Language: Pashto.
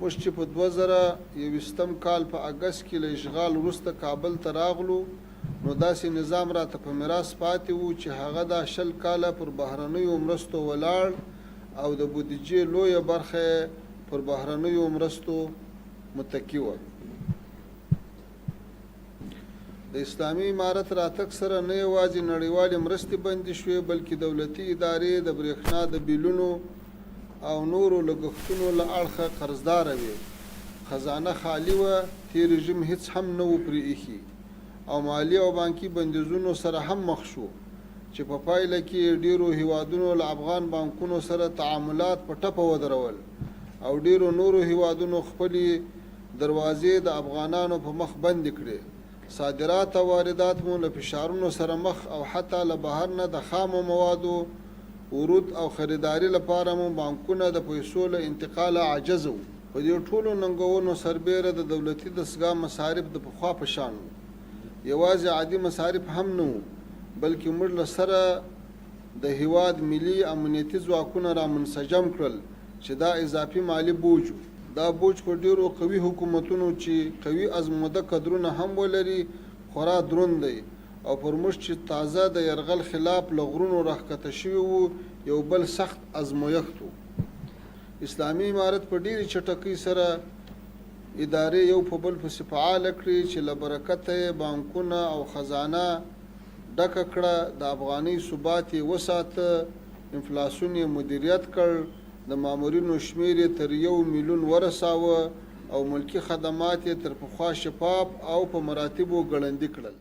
موږ چې په 2021 کال په اګست کې له اشغال وروسته کابل ته راغلو، نو داسې نظام راته په میراث پاتې و چې هغه دا 20 کاله پر بهرنیو مرستو ولاړ او د بودیجې لویه برخه یې پر بهرنیو مرستو متکي وه. د اسلامي امارت راتګ سره نه یوازې نړیوالې مرستې بندې شوې، بلکې دولتي ادارې د برېښنا د بیلونو او نورو لګښتونو له اړخه قرضداره وې، خزانه خالي وه، تېر رژیم هېڅ هم نه وو پرې ایښي او مالي او بانکي بندیزونو سره هم مخ شو، چې په پایله کې یې ډېرو هېوادونو له افغان بانکونو سره تعاملات په ټپه ودرول او ډېرو نورو هېوادونو خپلې دروازې د افغانانو په مخ بندې کړې، صادرات او واردات مو له فشارونو سره مخ او حتی له بهر نه د خامو موادو ورود او خریداري لپاره مو بانکونه د پیسو له انتقاله عاجز وو. په دې ټولو ننګونو سربېره د دولتي دستګاه مصارف د پخوا په شان وو، یوازې عادي مصارف هم نه وو، بلکې موږ له سره د هېواد ملي امنیتي ځواکونه را منسجم کړل چې دا اضافي مالي بوج و. دا بوج په ډېرو قوي حکومتونو چې قوي ازموده کدرونه هم ولري، خورا دروند دی او پر موږ چې تازه د یرغل خلاف له غرونو راښکته شوي وو، یو بل سخت ازمویښت و. اسلامي امارت په ډېرې چټکۍ سره ادارې یو په بل پسې فعاله کړې چې له برکته یې بانکونه او خزانه ډکه کړه، د افغانۍ ثبات یې وساته، انفلاسیون یې مدیریت کړ، د مامورینو شمېر یې تر یو میلیون ورساوه او ملکي خدمات یې تر پخوا شفاف او په مراتبو ګړندي کړل.